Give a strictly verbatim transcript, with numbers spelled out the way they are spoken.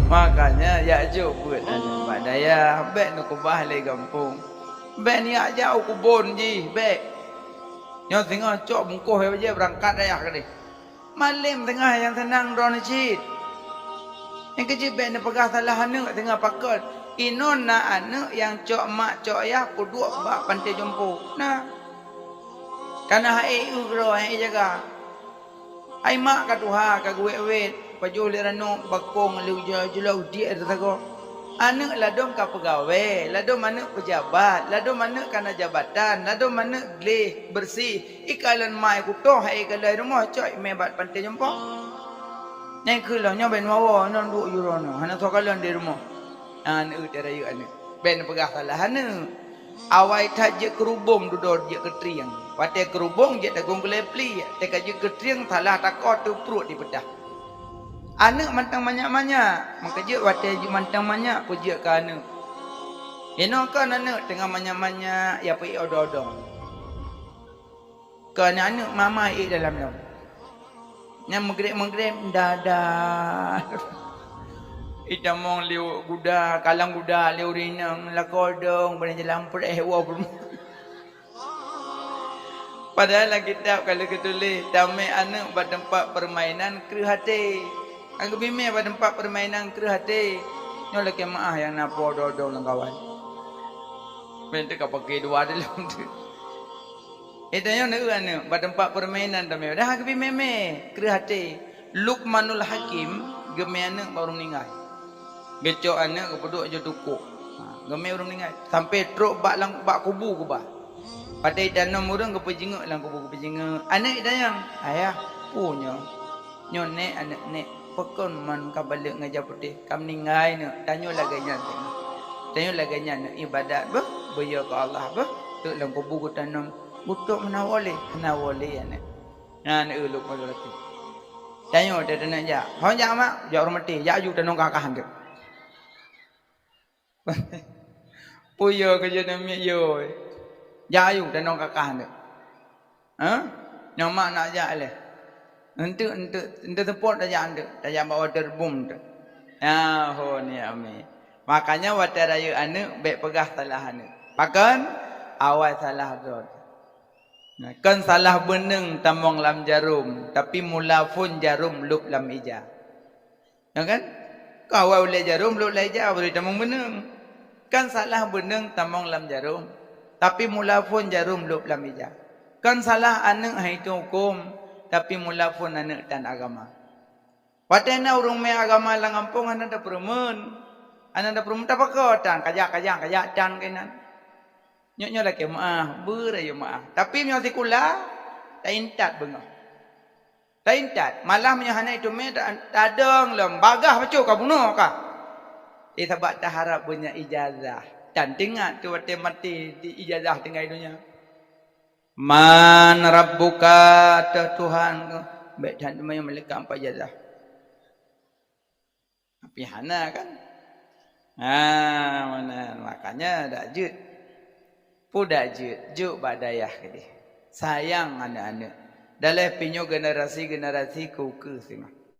Makanya jak jok beuet aneuk bak dayah, bék neukeubah lé gampông. Bék neujak jak u keubon jih, bék. Nyoe singoh cok bungkôh bajée beurangkat dayah keudeh. Malém teungoh nyang seunang droeneuh cit. Nyang keujeuet bék neupeugah salah aneuk teungoh pakon. Inoe na aneuk nyang cok mak cok yah peuduek bak panté jompo. Na. Kana hai eu keudroe, hai jaga. Hai mak ka tuha, ka geuwét-wét, pajoh lé ranup, bakong lé ujoe, jula udiek teusagoe. Aneuk ladôm ka peugawée, ladôm aneuk peujabat, ladôm aneuk kana jabatan, ladôm aneuk gleh, beureuséh. Ikalon mai kutoh, hai ikalon rumoh, cok imé bak panté jompo. Nyang keuh lom nyoe bék neuwoe, nyoe duek jurong nyoe, hana soe kalon di rumoh. Aneuk teuh rayeuk aneuk. Bék neupeugah salah aneuk. Awai that jeuet keurubông dudoe jeuet keutrieng. Watée keurubông jeuet tagong keulée pliek, teuka jeuet keutrieng salah takoe teupruet dipeudah. Aneuk mantong manyak-manyak, meukeujeuet watée jeuet mantong manyak peujeuet keu aneuk. Inoe kon aneuk teungoh manyak-manyak ya peuék odong-odong. Keu aneuk-aneuk mama ék dalam lom. Nyang meugreb-meugreb dadah. Itamong liwuk guda, kalang guda liwuk rineng, lakoe dong bani jalan preh woe. Padahai lam kitab ka lheueh geutuléh, tamé aneuk bak teumpat peurmainan kreueh até. Ka geubimé bak teumpat peurmainan kreueh até. Nyoe lakée meuáh nyang na po dodong lam kawan. Meunteuka paké dua dalam tu. Eh, tanyoe neu aneuk bak teumpat peurmainan tamé. Dah geubimé-mé kreueh até. Luqmanul Hakim geumé aneuk bak ureuëng ninggai. Geucok aneuk geupeuduek jeuet tukok. Ha, geumé ureuëng ninggai. Sampai trok bak lam, bak kubu keubah. Watée itanom ureuëng geupeujingeuk lam kubu geupeujingeuk. Aneuk itanyong, "Ayah, peue nyoe?" "Nyoe nèk, aneuk nèk, pakon man ka balek ngon ija putéh? Ka meuninggai neuk, tanyoe lagée nyan teuma. Tanyoe lagée nyan neuk iébadat beuh, beuyoe keu Allah beuh, teuk lam kubu geutanom. Beutôi hana boleh, hana boleh aneuk." Nyan eu lôn padub lagée. Tanyoe teuh taneuk jak. Ho jak mak, jak ureuëng maté, jak aju tanom kakah teuk. Peue yo keu jeuet namiet yo. Jak ayue tanong kakah nteuk. Hah? Nyoe mak nak jak lé. Enteuk, enteuk, enteuk seupôt tajak enteuk. Tajak bak waterboom enteuk. Ya, ho ni ami. Makanya watée rayeuk aneuk bék peugah salah aneuk. Pakon? Awai salah droe. Nah, kon salah beuneueng tamong lam jarom, tapi mula phon jarom lôb lam ija. Ya kan? Kawai ulée jarom lôb lam ija, bari tamong beuneueng. Kan salah beuneueng tamong lam jarom, tapi mula phon jarom lôb lam ija. Kan salah aneuk hai teuhuköm, tapi mula phon aneuk tan agama. Watée na ureuëng mé agama lam gampông hana tapeureumeun. Hana tapeureumeun tapakoe tan, kajak-kajak, kajak tan keunan. Nyoe-nyoe lakée meuáh, beurayeuk meuáh. Tapi meunyoe sikula, taintat beungoh. Taintat, malah meunyoe hana iteumé ta-, tadong lom, bagaih bacut ka bunoe ka. Eh, sabab taharab beunyan ijazah. Dan teuingat keu watée maté di ijazah tinggai donya. "Man rabbuka?" Toh Tuhan kah? Bék that teuma nyang malaikat ampat ijazah. Tapi hana kan? Ha, meunan. Makanya dak jeuet. Peue dak jeuet? Jok bak dayah keudeh. Sayang aneuk-aneuk. Daleh pih nyoe generasi-generasi keu-keu singoh.